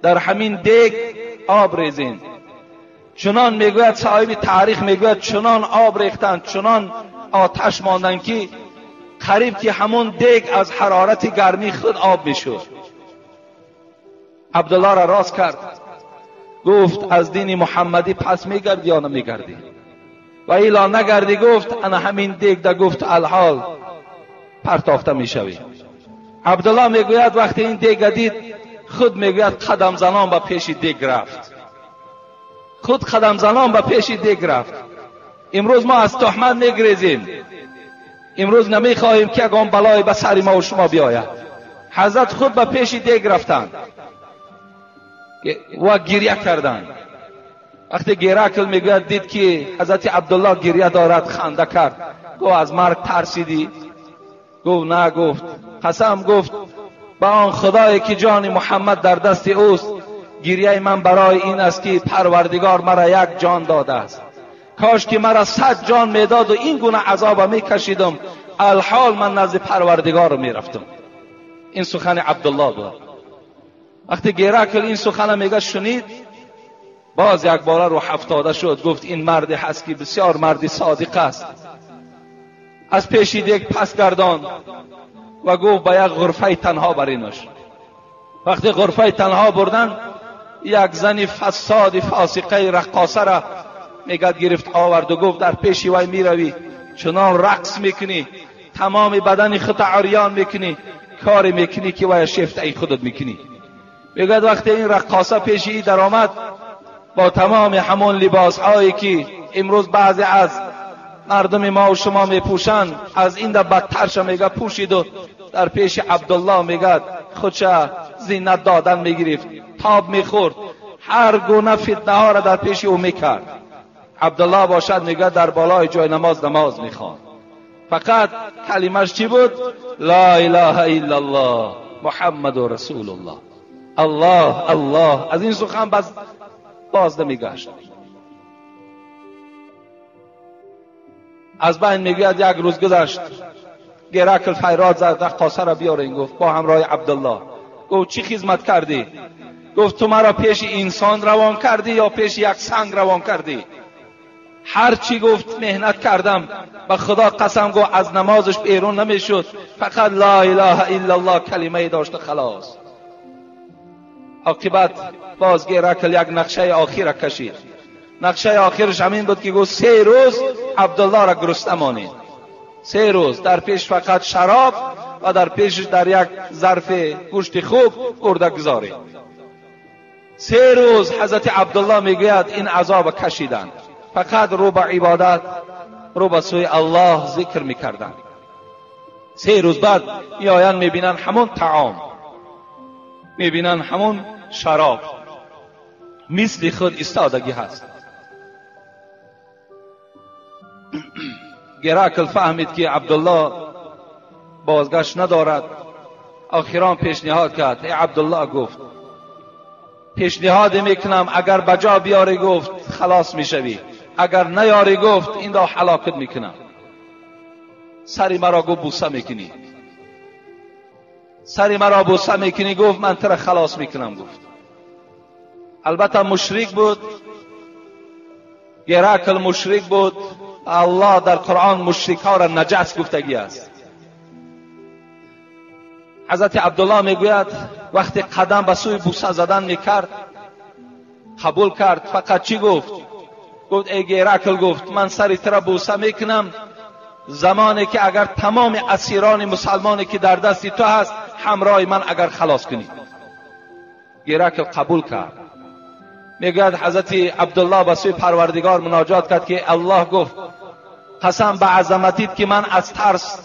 در همین دیگ آب ریزین. چنان میگوید صاحب تاریخ، میگوید چنان آب ریختن، چنان آتش ماندن که قریب که همون دیگ از حرارت گرمی خود آب میشد. عبدالله را راست کرد، گفت از دین محمدی پس میگردی یا نمیگردی؟ و ایلا نگردی، گفت انا همین دیگ ده، گفت الحال پرتافته میشوی. عبدالله میگوید وقتی این دیگ دید، خود میگوید قدم زنان به پیش دیگ رفت، خود قدم زنان به پیش دیگ رفت. امروز ما از تهمت میگریزیم، امروز نمیخواهیم که یگان بلای به سر ما و شما بیاید. حضرت خود به پیش دیگ رفتند و گریه کردند. وقتی گرکل میگوید دید که حضرت عبدالله گریه دارد، خنده کرد، گفت از مرگ ترسیدی؟ گفت نه. گفت قسم، گفت به آن خدایی که جان محمد در دست اوست، گریه من برای این است که پروردگار مرا یک جان داده است، کاش که مرا 100 جان میداد و این گونه عذاب میکشیدم، الحال من نزد پروردگار میرفتم. این سخن عبدالله بود. وقتی گرکل این سخن میگه شنید، باز یک باره رو هفتاده شد، گفت این مرد هست که بسیار مردی صادق است. از پیش دیگ پس گردان و گفت به یک غرفه تنها برینش. وقتی غرفه تنها بردن، یک زن فساد فاسقه رقاصه را میگد گرفت آورد و گفت در پیش وی میروی، چنان رقص میکنی، تمام بدن خود عریان میکنی، کاری میکنی که وی شیفته ای خودت میکنی. میگد وقتی این رقاصه پیش ای در آمد، با تمام همون لباس هایی که امروز بعضی از مردم ما و شما میپوشند، از این در بدترش میگه پوشید و در پیش عبدالله میگه خودش زینت دادن میگرفت، تاب میخورد، هر گونه فتنه ها را در پیش او میکرد. عبدالله باشد میگه در بالای جای نماز نماز میخوان. فقط کلمش چی بود؟ لا اله الا الله محمد رسول الله. الله الله. از این سخن باز نمیگشت. از بین میگوید یک روز گذشت، گرکل فیراد زد، رقاصه را بیارین. گفت با همراه عبدالله. گفت چی خدمت کردی؟ گفت تو مرا پیش انسان روان کردی یا پیش یک سنگ روان کردی؟ هر چی گفت مهنت کردم، به خدا قسم گفت از نمازش بیرون نمیشد، فقط لا اله الا الله کلمه داشت خلاص. عاقبت باز گرکل یک نقشه آخر کشید. نقشه آخرش همین بود که گفت 3 روز عبدالله را گرسنه مانید. 3 روز در پیش فقط شراب و در پیش در یک ظرف گوشت خوب ارده گذارید. 3 روز حضرت عبدالله میگوید این عذاب کشیدند، فقط رو به عبادت، رو به سوی الله ذکر میکردند. 3 روز بعد میآیند میبینند همون طعام، میبینند همون شراب، مثل خود ایستادگی هست. گراکل فهمید که عبدالله بازگشت ندارد. آخران پیشنهاد کرد. ای عبدالله، گفت پیشنهاد میکنم، اگر بجا بیاری گفت خلاص میشوی، اگر نیاری گفت این را هلاکت میکنم. سری مرا گفت بوسه میکنی، سری مرا بوسه میکنی، گفت من تو را خلاص میکنم. گفت البته مشرک بود، گراکل مشرک بود. الله در قرآن مشرک ها را نجس گفتگی است. حضرت عبدالله میگوید وقتی قدم به سوی بوسه زدن میکرد قبول کرد. فقط چی گفت؟ گفت ای گراکل، گفت من سری تو را بوسه میکنم زمانی که اگر تمام اسیران مسلمانی که در دست تو هست همراه من اگر خلاص کنی. گراکل قبول کرد. میگوید حضرت عبدالله به سوی پروردگار مناجات کرد که الله، گفت قسم به عظمتیت که من از ترس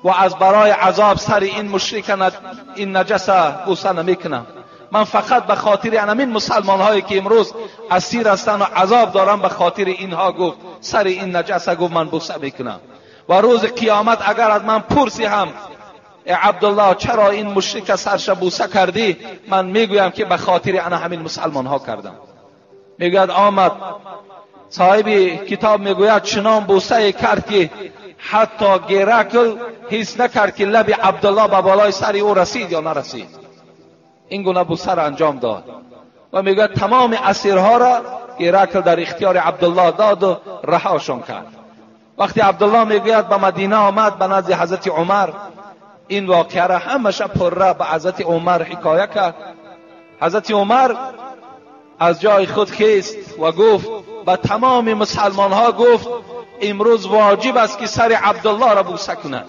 و از برای عذاب سر این مشرک این نجس بوسه نمیکنم. من فقط به خاطر همین مسلمان هایی که امروز اسیر هستند و عذاب دارم، به خاطر اینها گفت سر این نجس گفت من بوسه میکنم. و روز قیامت اگر از من پرسی هم ای عبدالله چرا این مشرک سرش بوسه کردی، من میگویم که به خاطر انا همین مسلمان ها کردم. میگوید آمد صاحب کتاب میگوید چنان بوسه کرد که حتی گرکل حس نکرد که لب عبدالله به بالای سر او رسید یا نرسید. این گونه بوسه را انجام داد و میگوید تمام اسیرها را گرکل در اختیار عبدالله داد و رهاشان کرد. وقتی عبدالله میگوید به مدینه آمد به نزد حضرت عمر، این واقعه را همش پره به حضرت عمر حکایه کرد. حضرت عمر از جای خود خیست و گفت به تمام مسلمان ها، گفت امروز واجب است که سر عبدالله را بوسه کند.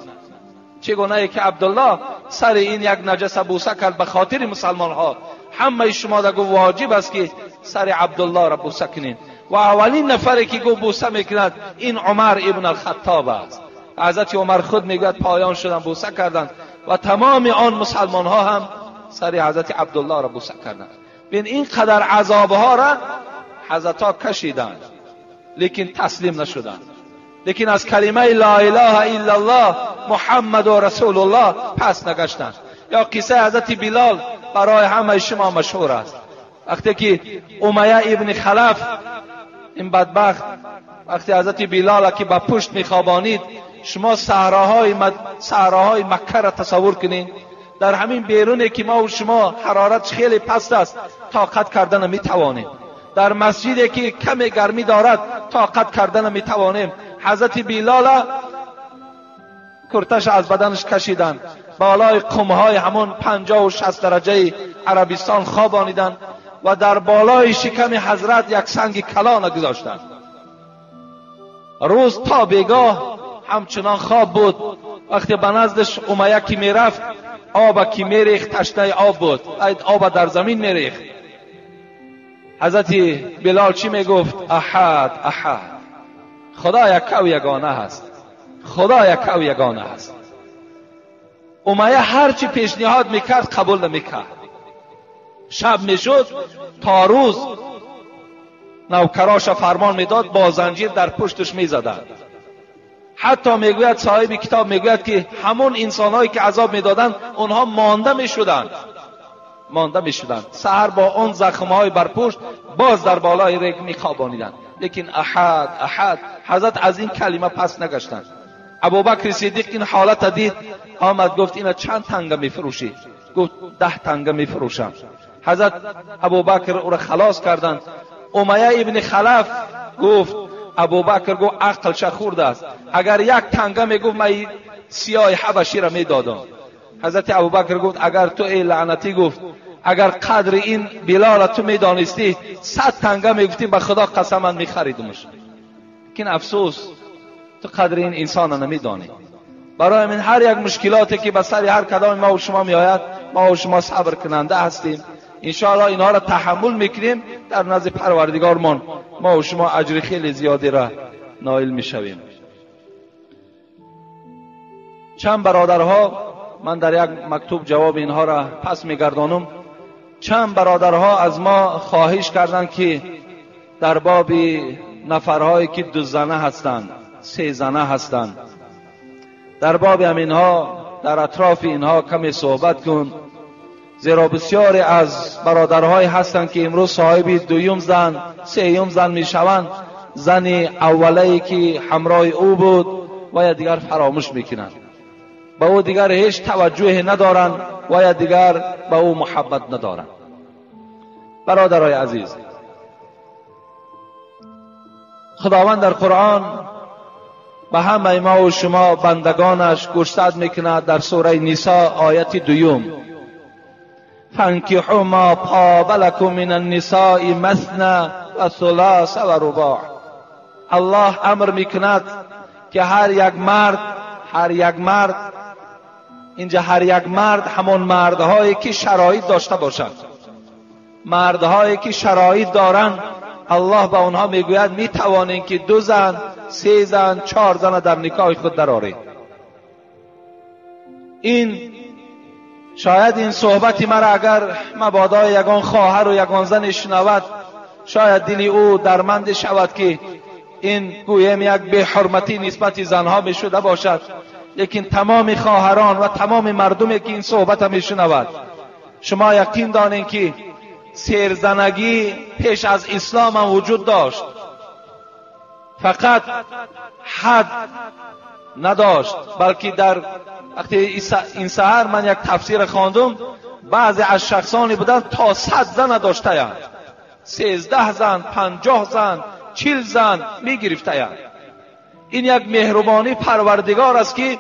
چگونه که عبدالله سر این یک نجس بوسه کرد به خاطر مسلمان ها، همه شما را گفت واجب است که سر عبدالله را بوسه کنید. و اولین نفری که گفت بوسه میکند این عمر ابن الخطاب است. حضرت عمر خود میگوید پایان شدن بوسه کردند و تمام آن مسلمان ها هم سر حضرت عبدالله را بوسه کردند. بین این قدر عذاب ها را حضرت ها کشیدند، لیکن تسلیم نشدند، لیکن از کلمه لا اله الا الله محمد و رسول الله پس نگشتند. یا قصه حضرت بلال برای همه شما مشهور است. وقتی که امیه ابن خلف این بدبخت وقتی حضرت بلال که به پشت میخوابانید، شما صحراهای مکه را تصور کنید. در همین بیرونی که ما و شما حرارت خیلی پست است طاقت کردن میتوانیم، در مسجدی که کم گرمی دارد طاقت کردن میتوانیم. حضرت بلال کرتش از بدنش کشیدند، بالای قمهای همون 50 و 60 درجه عربستان خوابانیدند و در بالای شکم حضرت یک سنگ کلان گذاشتند. روز تا بیگاه همچنان خواب بود. وقتی به نزدش امیه که میرفت آب که میریخت تشنه آب بود، آب در زمین میریخت. حضرت بلال چی میگفت؟ احد احد، خدا یک و یگانه هست، خدا یک و یگانه هست. امیه هرچی پیشنهاد میکرد قبول نمیکرد. شب میشد تا روز نوکراش فرمان میداد با زنجیر در پشتش میزدند. حتی میگوید صاحب کتاب میگوید که همون انسانهایی که عذاب میدادند اونها مانده میشدند، مانده میشدند. سحر با آن زخمهای بر پشت باز در بالای ریگ میخوابانیدند. لیکن احد احد، حضرت از این کلمه پس نگشتند. ابوبکر صدیق این حالت دید، آمد گفت اینا چند تنگه میفروشی؟ گفت 10 تنگه میفروشم. حضرت ابوبکر او را خلاص کردند. امیه ابن خلف گفت، ابوبکر گفت عقلش خورده است، اگر یک تنگه میگفت من سیاه حبشی را میدادم. حضرت ابوبکر گفت اگر تو ای لعنتی، گفت اگر قدر این بلال تو میدانستی 100 تنگه میگفتی به خدا قسم من میخریدمش. لیکن افسوس تو قدر این انسان نمیدانی. برای من هر یک مشکلاتی که به سر هر کدام ما و شما میآید، ما و شما صبر کننده هستیم، انشاءالله اینها را تحمل میکنیم، در نزد پروردگارمان ما و شما اجر خیلی زیادی را نایل میشویم. چند برادرها، من در یک مکتوب جواب اینها را پس میگردانم، چند برادرها از ما خواهش کردند که در باب نفرهایی که 2 زنه هستند، 3 زنه هستند، در باب اینها، در اطراف اینها کمی صحبت کن، زیرا بسیاری از برادرهای هستند که امروز صاحب 2 زن، 3 زن میشوند، زن اولی که همراه او بود و یا دیگر فراموش میکنند، به او دیگر هیچ توجهی ندارند و یا دیگر به او محبت ندارند. برادرای عزیز، خداوند در قرآن به همه ما و شما بندگانش گوشزد میکند در سوره نساء آیت 2: فانکحوا ما طاب لکم من النساء مثنی و ثلاث و رباع. الله امر میکند که هر یک مرد، هر یک مرد، اینجا هر یک مرد همون مردهایی که شرایط داشته باشند، مردهایی که شرایط دارند، الله به آنها میگوید میتوانید که 2 زن، 3 زن، 4 زن در نکاح خود درآرید. این شاید این صحبت مرا اگر مبادا یگان خواهر و یگان زن شنود، شاید دل او درمند شود که این گویم یک بی حرمتی نسبت زنها می شده باشد. لیکن تمام خواهران و تمام مردمی که این صحبت می شنود، شما یقین دانید که سیرزنگی پیش از اسلام هم وجود داشت، فقط حد نداشت، بلکه در وقتی این سحر من یک تفسیر خواندم، بعضی از شخصانی بودند تا 100 زن داشتند، 13 زن، 50 زن، 40 زن میگرفتند. این یک مهربانی پروردگار است که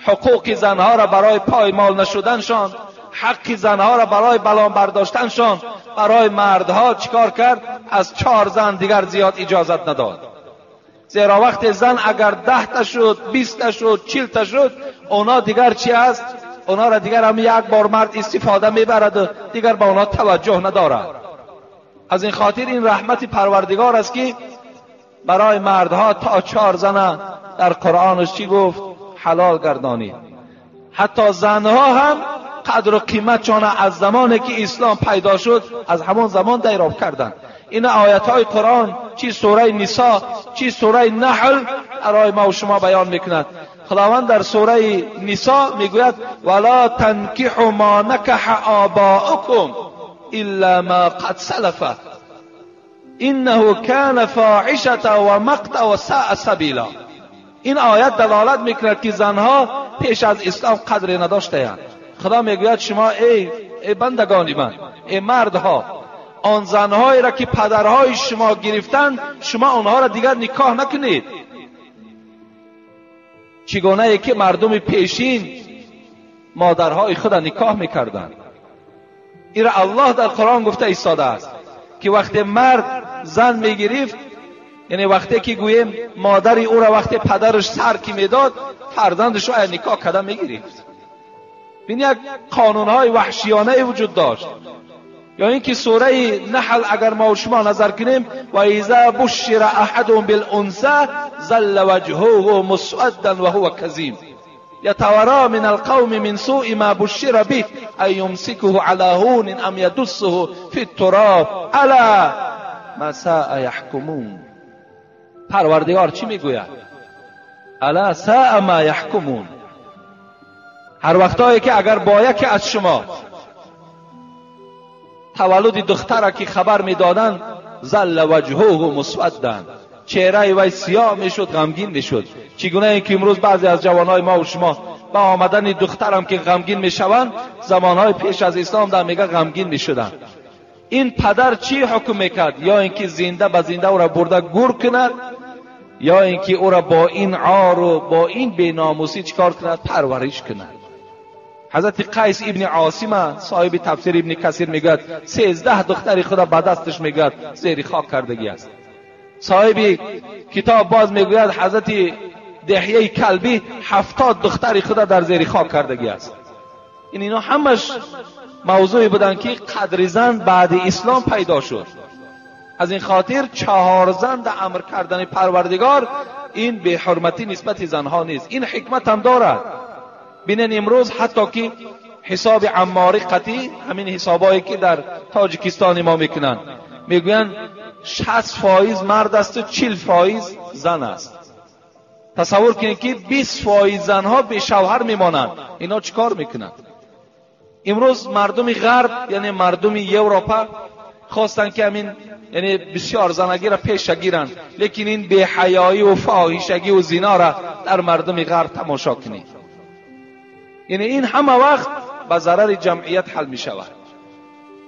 حقوق زنها را برای پایمال نشدنشان، حق زنها را برای بلان برداشتنشان، برای مردها چیکار کرد؟ از 4 زن دیگر زیاد اجازت نداد. زیرا وقت زن اگر 10 تا شد، 20 تا شد، 40 تا شد، اونا دیگر چی است؟ اونا را دیگر هم یک بار مرد استفاده میبرد و دیگر به اونا توجه ندارد. از این خاطر این رحمت پروردگار است که برای مردها تا 4 زن در قرآنش چی گفت؟ حلال گردانید. حتی زنها هم قدر و قیمتشان از زمانی که اسلام پیدا شد از همان زمان دریافت کردند. این آیت های قرآن چی سوره نساء چی سوره نحل برای ما و شما بیان میکند. خداوند در سوره نساء میگوید ولا تنکحوا ما نکح آباؤکم الا ما قد سلف انه کان فاحشة و مقتا و ساء سبیلا. این آیت دلالت میکند که زنها پیش از اسلام قدر نداشتند. خدا میگوید شما ای بندگان من، ای مردها، آن زنهایی را که پدرهای شما گرفتند شما آنها را دیگر نکاح نکنید. چگونه ای که مردم پیشین مادرهای خود را نکاح میکردند. این را الله در قرآن گفته ایستاده است که وقتی مرد زن میگرفت، یعنی وقتی که گوییم مادر او را وقتی پدرش سر که میداد، فرزندش را نکاح کرده میگرفت. این یک قانونهای وحشیانه وجود داشت. یا اینکه سوره نحل اگر ما و شما نظر کنیم، و اذا بشر احدهم بالانثى ظل وجهه مسودا وهو کظیم یتوارى من القوم من سوء ما بشر به ان یمسکه علی هون ام یدسه فی التراب الا ما ساء یحکمون. پروردگار چی میگوید؟ الا ساء ما یحکمون. هر وقتایی که اگر با یکی از شما تولد دختر که خبر میدادند، ظل وجهه مسودا، چهره وی سیاه میشد، غمگین میشد. چگونه اینکه امروز بعضی از جوانهای ما و شما با آمدن دخترم که غمگین میشوند، زمانهای پیش از اسلام در میگه غمگین میشدند. این پدر چی حکم میکرد؟ یا اینکه زنده به زنده او را برده گور کند، یا اینکه او را با این عار و با این بیناموسی چیکار کند؟ پرورش کند. حضرت قیس ابن عاصم صاحب تفسیر ابن کثیر میگوید 13 دختر خدا به دستش میگوید زیر خاک کردگی است. صاحب کتاب باز میگوید حضرت دحیه کلبی 70 دختر خدا در زیر خاک کردگی است. این اینا همش موضوعی بودن که قدر زن بعد اسلام پیدا شد. از این خاطر 4 زن در امر کردن پروردگار این به حرمتی نسبت زنها نیست. این حکمت هم دارد. بینن امروز حتی که حساب عماری قطعی، همین حسابایی که در تاجیکستان ما میکنن، میگوین 60% مرد است و 40% زن است. تصور کنید که 20% زنها به شوهر میمانند. اینا چیکار میکنند؟ امروز مردم غرب، یعنی مردم یوروپا، خواستن که همین یعنی بسیار زنگی را پیش گیرند، لیکن این بی‌حیایی و فاحشگی و زنا را در مردم غرب تماشا کنید. یعنی این همه وقت به ضرر جمعیت حل می شود.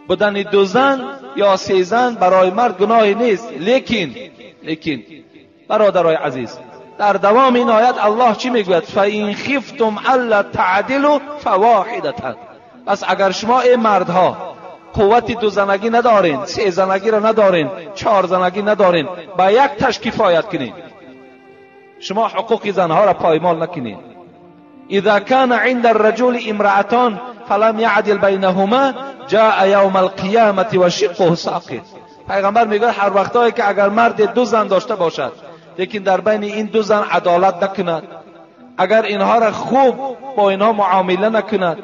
بودن 2 زن یا 3 زن برای مرد گناهی نیست، لیکن برادرای عزیز، در دوام این آیت الله چی میگوید؟ فَإِنْ خِفْتُمْ أَلَّا تَعْدِلُوا فَوَاحِدَةً. پس اگر شما ای مردها قوت 2 زنگی ندارین، 3 زنگی را ندارین، 4 زنگی ندارین، با یک تش کفایت کنین. شما حقوق زنها را پایمال نکنین. اذا كان عند الرجل امرأتان فلم يعدل بينهما جاء يوم القيامة وشقه ساقط. پیغمبر میگه هر وقتایی که اگر مرد 2 زن داشته باشد، لیکن در بین این 2 زن عدالت نکند، اگر اینها را خوب با اینها معامله نکند،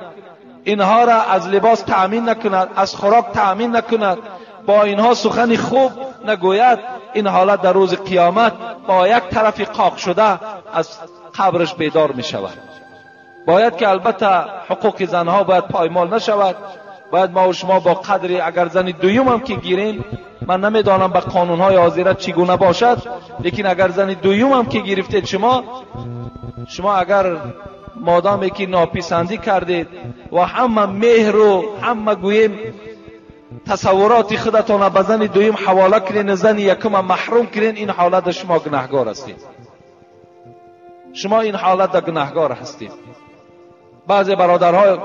اینها را از لباس تأمین نکند، از خوراک تأمین نکند، با اینها سخن خوب نگوید، این حالت در روز قیامت با یک طرف قاق شده از قبرش بیدار می شود. باید که البته حقوق زنها باید پایمال نشود. باید ما و شما با قدری اگر زن دویم هم که گیریم، من نمیدانم به قانونهای حاضره چگونه باشد، لیکن اگر زن دویم هم که گرفتید، شما اگر مادامی که ناپسندی کردید و همه مهر و همه گوییم تصورات خودتان به زن دویم حواله کنین، زن یکم محروم کنین، این حالت شما گناهگار هستید. شما این حالت گناهگار هستید. بعضی برادرها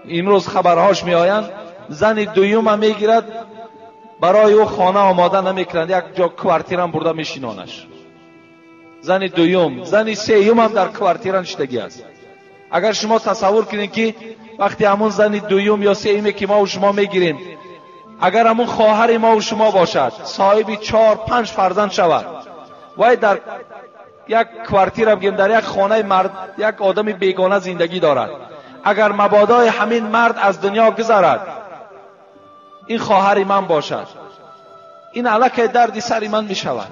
امروز خبرهاش میآیند، زن دویم هم میگیرد، برای او خانه آماده نمیکنند، یک جا کوارتیر هم برده میشینانش. زن دویم، زن سیوم هم در کوارتیر نشتگی است. اگر شما تصور کنید که وقتی همون زن دویم یا سیومی که ما و شما میگیریم، اگر همون خواهر ما و شما باشد، صاحب 4-5 فرزند شود، وای در یک کوارتیر بگیم، در یک خانه مرد یک آدم بیگانه زندگی دارد، اگر مبادای همین مرد از دنیا گذرد، این خواهر من باشد، این الکی دردی سر من می شود،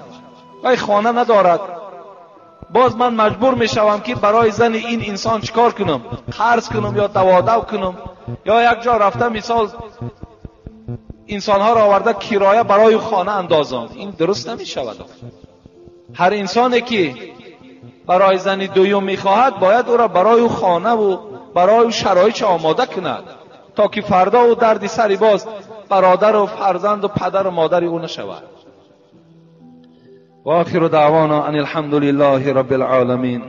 وای خانه ندارد، باز من مجبور می شوم که برای زن این انسان چیکار کنم؟ قرض کنم یا دوادو کنم، یا یک جا رفته مثال انسانها را آورده کرایه برای خانه اندازم. این درست نمی شود. هر انسانی که برای زن دویم میخواهد، باید او را برای خانه و برای شرایط آماده کند تا که فردا او دردی سری باز برادر و فرزند و پدر و مادر او نشود. و آخر دعوانا ان الحمد لله رب العالمین.